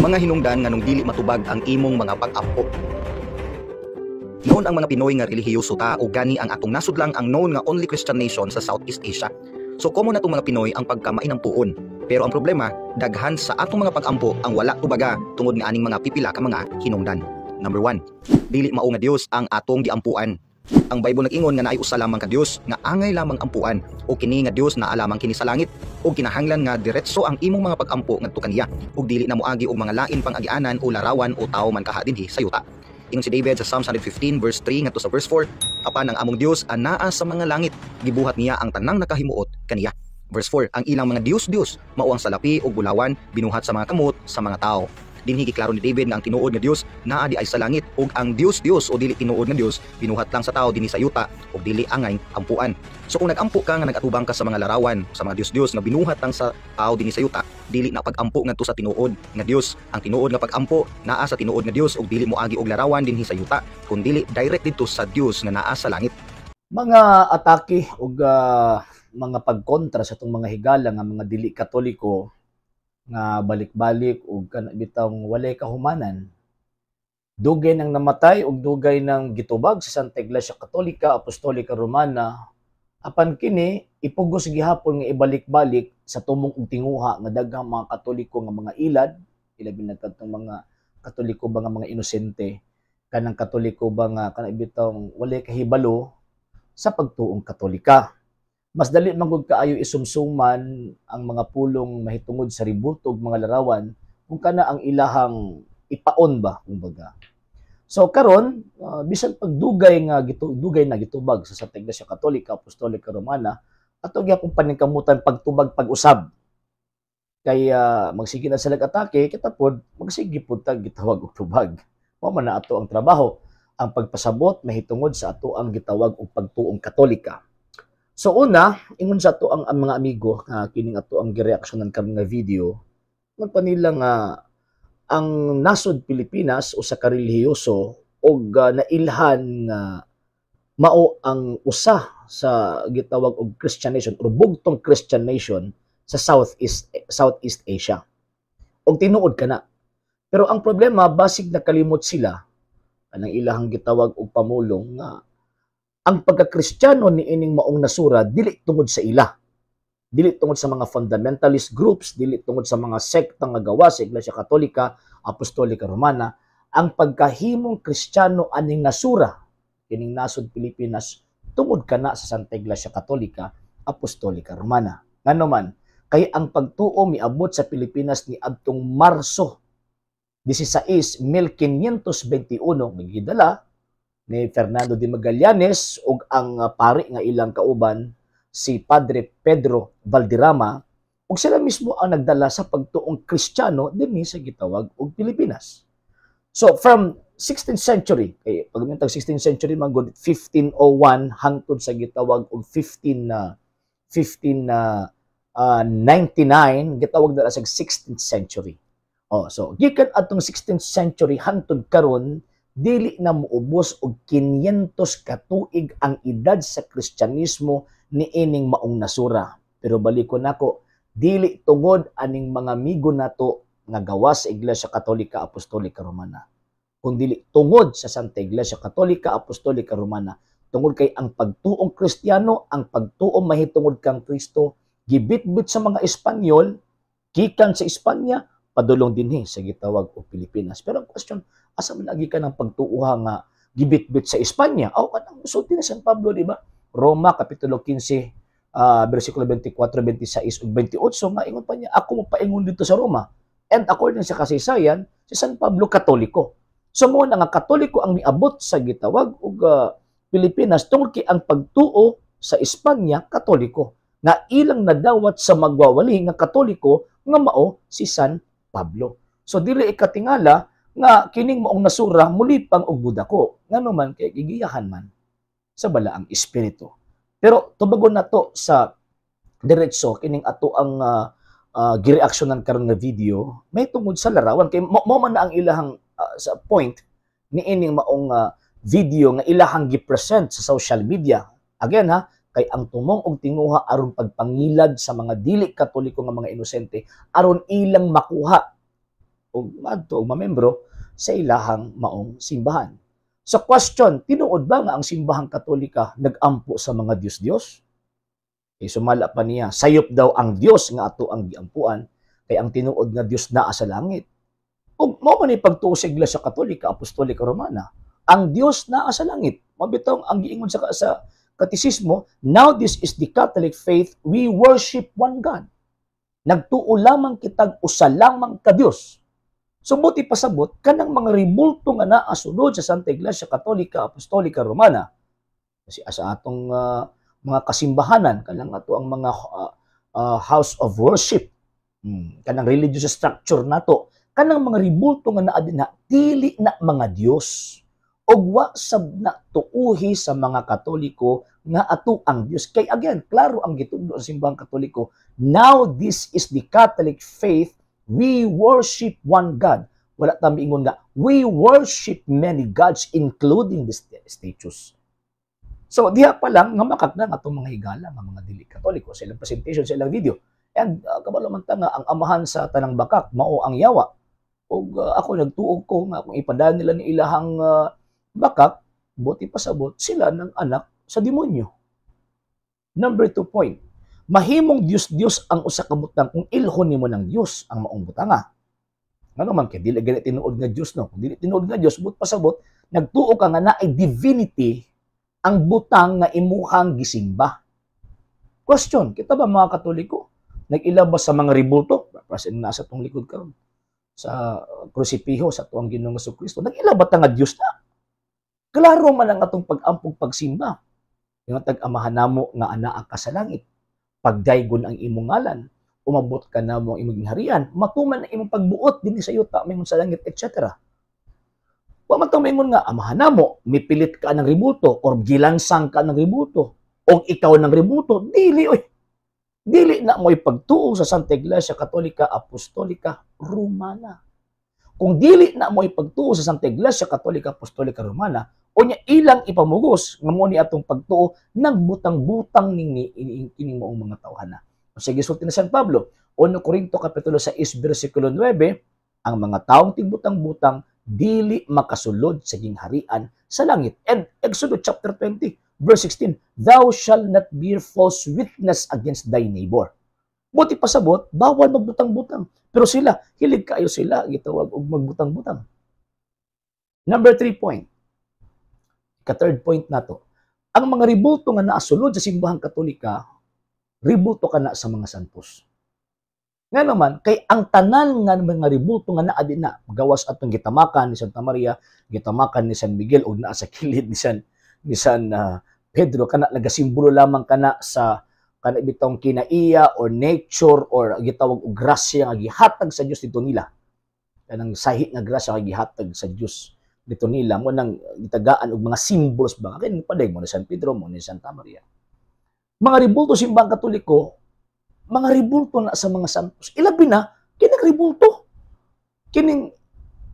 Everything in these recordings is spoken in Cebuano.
Mga hinungdan nganong dili matubag ang imong mga pag-ampo. Known ang mga Pinoy nga relihiyoso ta o gani ang atong nasod lang ang known nga only Christian nation sa Southeast Asia. So common natong mga Pinoy ang pagkamainampuon. Pero ang problema, daghan sa atong mga pag-ampo ang wala tubaga tungod nga aning mga pipila ka mga hinungdan. Number 1, dili mao nga Dios ang atong giampuan. Ang Bible nag-ingon nga naay usa lamang ka Dios nga angay lamang ampuan o kini nga Dios naa lamang kini sa langit ug kinahanglan nga diretso ang imong mga pag-ampo ngadto kaniya ug dili na moagi og mga lain pang agianan o larawan o tawo man kaha dinhi sa yuta. Ingon si David sa Psalms 115 verse 3 ngadto sa verse 4, "Apan ang among Dios anaa sa mga langit, gibuhat niya ang tanang nakahimuot kaniya." Verse 4, "Ang ilang mga dios-dios mao ang salapi ug bulawan, binuhat sa mga kamot sa mga tao." Dinhi giklaro ni David nga ang tinuod nga Dios naa di ay sa langit ug ang dios-dios o dili tinuod nga Dios binuhat lang sa tao dinhi sa yuta ug dili angay ampuan. So kung nagampo ka nga nagatubang ka sa mga larawan, sa mga dios-dios nga binuhat lang sa tao dinhi sa yuta, dili na pag-ampo ngadto sa tinuod nga Dios. Ang tinuod nga pag-ampo naa sa tinuod nga Dios ug dili moagi og larawan dinhi sa yuta, kun dili direct didto sa Dios nga naa sa langit. Mga atake ug mga pagkontra sa atong mga higala nga mga dili Katoliko nga balik-balik ug kana bitawng walay kahumanan. Dugay nang namatay ug dugay nang gitubag sa Santa Iglesia Katolika Apostolika Romana, apan kini ipugos gihapon nga ibalik-balik sa tumong og tinguha nga daghang mga Katoliko nga mga ilad, ilabi na kadtong mga Katoliko ba nga mga inosente, kanang Katoliko ba nga kana bitawng walay kahibalo sa pagtuong Katolika. Mas dali man gud kaayo isumsuman ang mga pulong mahitungod sa rebulto ug mga larawan kung kana ang ilahang ipaon ba, kumbaga. So karon, bisan pagdugay nga gitu, dugay na gitubag sa Santa Iglesia Katolika Apostolika Romana, ato gyapon paningkamutan pagtubag pag-usab. Kay magsige na sila atake, kita pod magsige pod tag gitawag og tubag. Mao man na ato ang trabaho, ang pagpasabot mahitungod sa ato ang gitawag og pagtuong Katolika. So una, ingon sa ato ang mga amigo nga kining ato ang gireaksyonan karon nga video, ingon pa nila nga ang nasod Pilipinas usa ka relihiyoso og nailhan nga mao ang usa sa gitawag og Christian nation or bugtong Christian nation sa Southeast Southeast Asia. Og tinuod kana. Pero ang problema, basig nakalimot sila kanang ilahang gitawag og pamulong nga ang pagkakristyano ni ining maong nasura dili tungod sa ila. Dili tungod sa mga fundamentalist groups, dili tungod sa mga sekta nga gawa sa Iglesia Katolika, Apostolika Romana. Ang pagkahimong Kristiyano aning nasura, kining nasod Pilipinas, tungod kana sa Santa Iglesia Katolika, Apostolika Romana. Ngano man, kay ang pagtuo miabot sa Pilipinas ni adtong Marso 16, 1521 nga gidala ni Fernando de Magallanes ug ang pari nga ilang kauban, si Padre Pedro Valderrama, ug sila mismo ang nagdala sa pagtuong Kristiyano dinhi sa gitawag og Pilipinas. So from 16th century, kay pag 16th century man gud 1501 hangtod sa gitawag og 15 15 99, gitawag na sa 16th century. Oh, so gikan atong 16th century hangtod karon, dili na muubos og 500 ka tuig ang edad sa Kristyanismo niining maong nasura. Pero balikon nako, dili tungod aning mga migo nato nga gawas sa Iglesia Katolika Apostolika Romana, kun dili tungod sa Santa Iglesia Katolika Apostolika Romana. Tungod kay ang pagtuong Kristiyano, ang pagtuo mahitungod kang Kristo, gibitbit sa mga Espanyol gikan sa Espanya padulong dinhi sa gitawag og Pilipinas. Pero ang question, asa man agi ka ng pagtuoha nga gibitbit sa Espanya? Aw, kanang sulti ni San Pablo, di ba? Roma kapitulo 15 bersikulo 24, 26 ug 28 nga ingon pa niya, "Ako mopaingon dito sa Roma." And according sa kasaysayan, si San Pablo Katoliko. So mo na nga Katoliko ang miabot sa gitawag og Pilipinas tungod kay ang pagtuo sa Espanya Katoliko nga ilang nadawat sa magwawali nga Katoliko nga mao si San Pablo. So dili ikatingala nga kining maong nasura mulipang og budako, ngano man kay gigiyahan man sa Balaang Espiritu. Pero tubagon nato sa diretso kining ato ang gireaksyonan karon nga video may tungod sa larawan, kay mo man na ang ilahang sa point niining maong video nga ilahang gi-present sa social media. Again ha, kay ang tumong og tinguha aron pagpangilad sa mga dili Katoliko nga mga inosente aron ilang makuha ug maadto og mamembro sa ilahang maong simbahan. So question, tinuod ba nga ang Simbahang Katolika nagampo sa mga Diyos-Diyos? Eh, sumala pa niya, sayop daw ang Diyos nga ato ang giampuan, kay ang tinuod nga Diyos naa sa langit. Ug mao man ni pagtuo sa Iglesia Katolika Apostolika Romana, ang Diyos naa sa langit. Mabitong ang giingon sa katisismo, "Now this is the Catholic faith, we worship one God." Nagtuo lamang kitag usa lamang ka Dios. So buot pasabot, kanang mga rebulto nga naa sulod sa Santa Iglesia Katolika Apostolika Romana kasi sa atong mga kasimbahanan, kanang ato ang mga house of worship, kanang religious structure nato, kanang mga rebulto nga naa dinha, dili na mga Dios ug wa sab na tuuhi sa mga Katoliko nga ato ang Dios. Kay again, klaro ang gitudlo sa Simbahang Katoliko, "Now this is the Catholic faith, we worship one God." Wala ta miingon nga we worship many gods, including the statues. So diha pa lang nga makakna nga atong mga higala nga mga dili Katoliko sa ilang presentation, sa ilang video. And kabalo man ta nga ang amahan sa tanang bakak mao ang yawa. Ug ako nagtuo ko nga kung ipadala nila ni ilahang bakak, buot pasabot sila ng anak sa demonyo. Number 2 point. Mahimong Dios-Dios ang usa ka butang kung ilhon nimo ng Dios ang maong butanga. Ngano man kay dili gani tinuod nga Dios, no? Kung dili tinuod nga Dios, buot pasabot nagtuo ka nga naay divinity ang butang nga imuhang gisimba. Question, kita ba mga Katoliko nag-ilabas sa mga rebulto? Prasin nasa tong likod karon sa krusipiho sa tuang Ginoong Kristo. Nag-ila ba ta nga Dios na? Klaro man ang atong pag-ampog, pagsimba. Yung tag-amahan namo nga anaa ka sa langit, pagdaygon ang imong ngalan, umabot ka namo ang imong gingharian, matuman ang imong pagbuot dinhi sa yuta maingon sa langit, etc. Wa man ta maingon nga amahan namo, mipilit ka ng rebulto or gilansang ka ng rebulto o ikaw ng rebulto, dili oy. Dili na mo'y pagtuo sa Santa Iglesia Katolika Apostolika Romana. Kung dili na mo'y pagtuo sa Santa Iglesia Katolika Apostolika Romana, unya ilang ipamugos nga mo ni atong pagtuo, nagbutang-butang ning kining maong mga tawhana. Sa gisulti ni San Pablo, 1 Corinto kapitulo 6 bersikulo 9, ang mga taong tigbutang-butang dili makasulod sa gingharian sa langit. And Exodus chapter 20 verse 16, "Thou shalt not bear false witness against thy neighbor." Buot pasabot, bawal magbutang-butang. Pero sila, hilig kayo sila, gitawag og magbutang-butang. Number 3 point. Ka-third point nato. Ang mga rebulto nga naasulod sa Simbahang Katolika, rebulto ka na sa mga santos. Nga naman, kay ang tanan nga mga rebulto nga naa dinha, gawas atong gitamakan ni Santa Maria, gitamakan ni San Miguel, ug naa sa kilid ni San Pedro, kana nagasimbolo lamang kana sa kana bitong kinaiya or nature or gitawag og grasya nga gihatag sa Dios dito nila. Kanang sahi nga grasya nga gihatag sa Dios dito nila mo nang gitagaan og mga symbols ba kay paday mo ni San Pedro, mo ni Santa Maria. Mga rebulto Simbang Katoliko, mga rebulto na sa mga santos. Ilabi na kining rebulto, kining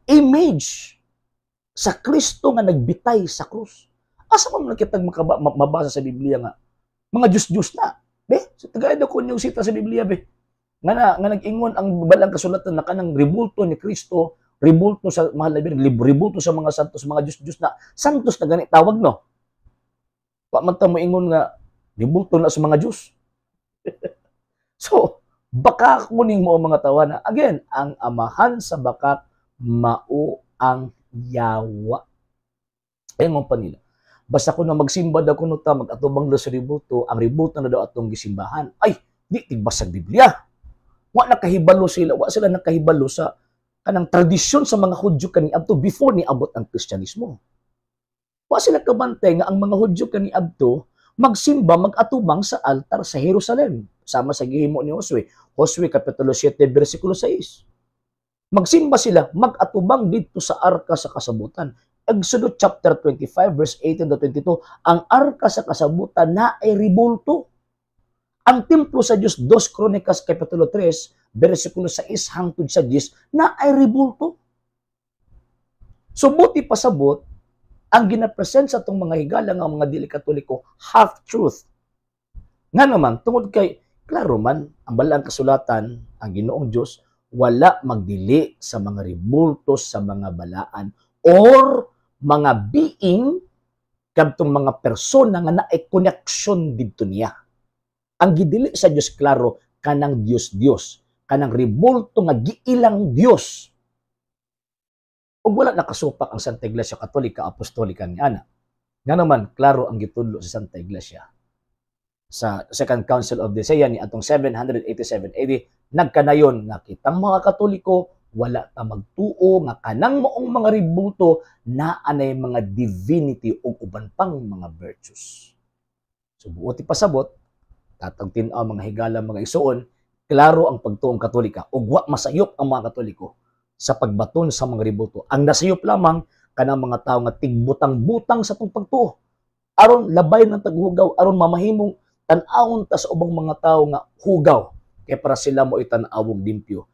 image sa Kristo nga nagbitay sa krus. Asa man nakitag mabasa sa Biblia nga mga Diyos-Diyos na? Be, sa tagay ko niyong sita sa Biblia, be. Nga na, nga nag-ingon ang balang kasulatan na kanang rebulto ni Kristo, rebulto sa mahal na Birhen, rebulto sa mga santos, mga Diyos-Diyos na, santos na gani tawag, no? Wa man ta moingon nga rebulto na sa mga Diyos. So, baka kuning mo ang mga tawana. Again, ang amahan sa bakak mao ang yawa. Ayun mo pa nila. Basta kuno magsimba daw kuno ta, mag-atubang daw sa rebulto, ang rebulto na daw atong gisimbahan. Ay, di tigbasag Biblia. Wa nakahibalo sila, wa sila nakahibalo sa kanang tradisyon sa mga Hudyo kaniadto before ni abot ang Kristyanismo. Wa sila kabantay nga ang mga Hudyo kaniadto magsimba, mag-atubang sa altar sa Jerusalem. Sama sa gihimo ni Josue. Josue kapitulo 7 bersikulo 6. Magsimba sila, mag-atubang dito sa arka sa kasabutan. Exodus chapter 25 verse 18 to 22, ang arka sa kasabutan na ay rebulto. Ang templo sa Dios, 2 Kronikas kapitulo 3 bersikulo 6 hangtod sa 10, na ay rebulto. So buot pasabot, ang ginapresent sa atong mga higala nga mga dili Katoliko, half truth. Nga naman, tungod kay klaro man ang balang kasulatan, ang Ginoong Dios Wala magdili sa mga rebulto, sa mga balaan or mga being kadtong mga persona nga naay connection didto niya. Ang gidili sa Dios klaro kanang Dios Dios, kanang rebulto nga giilang Dios. Ug wala nakasupak ang Santa Iglesia Katolika Apostolika ni ana. Nga naman klaro ang gitudlo sa Santa Iglesia. Sa Second Council of Nicaea ni atong 787 AD, nagkanayon nga kitang mga Katoliko wala ta magtuo nga kanang maong mga rebulto naa nay mga divinity ug uban pang mga virtues. So buot ipasabot, tatag tin-aw, mga higala, mga igsuon, klaro ang pagtuong Katolika ug wa masayop ang mga Katoliko sa pagbaton sa mga rebulto. Ang nasayop lamang kanang mga tawo nga tigbutang-butang sa atong pagtuo. Aron labay ng taghugaw, aron mamahimong tan-awon ta sa ubang mga tawo nga hugaw kay para sila mo itan-awong limpyo.